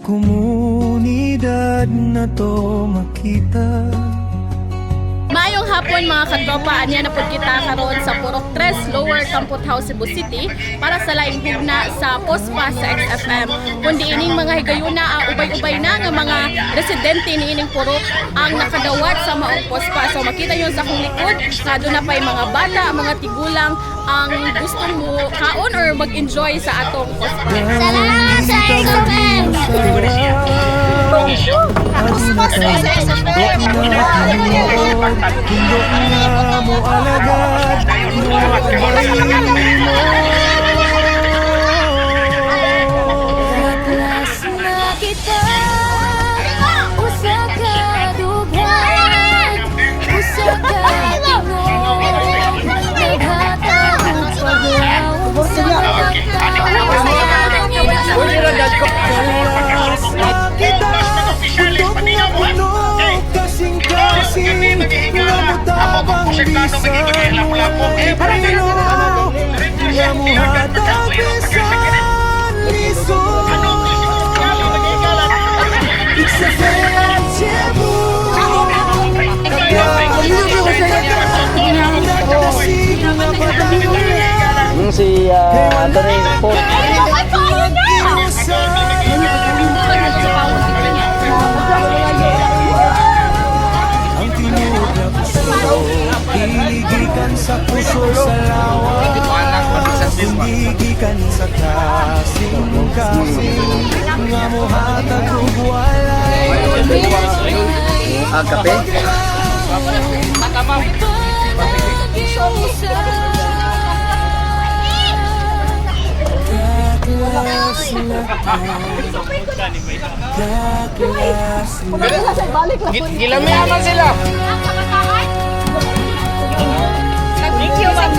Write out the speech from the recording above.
Komunidad na to makita. Maayong hapon, mga katropa, anya na pud kita karon sa Purok 3, Lower Kamputhaw, Cebu City para sa laing hugna sa Pospa sa XFM. Kundi ining mga higayuna ang ubay-ubay na nga mga residente ni ining purok ang nakadawat sa maong pospa. So makita nyo sa akong likod nga doon na pa'y mga bata, mga tigulang ang gustong mo kaon or mag-enjoy sa atong pospa. Salamat sa XFM! Pospa sa XFM. Tindog nga mo alagad mo mo. Kaklas na kita, usa ka dughan, usa ka tingog, naghatag og paglawom sa mga Kalas na kita, bundok nga puno, kasing-kasing nga mutabang bisan walay preno, nga muhatag bisan lisod. XFM Cebu, nagdasig nga padayon. Si Anthony po. Mag-iusa. Ang tinuod na puso, dili gikan sa puso sa lawas, kundi gikan sa kasing-kasing nga mohatag og walay. Ah, kape? Pag-iusa. Kaklas na kaklas na. Gilamihan sila. Thank you, ma'am.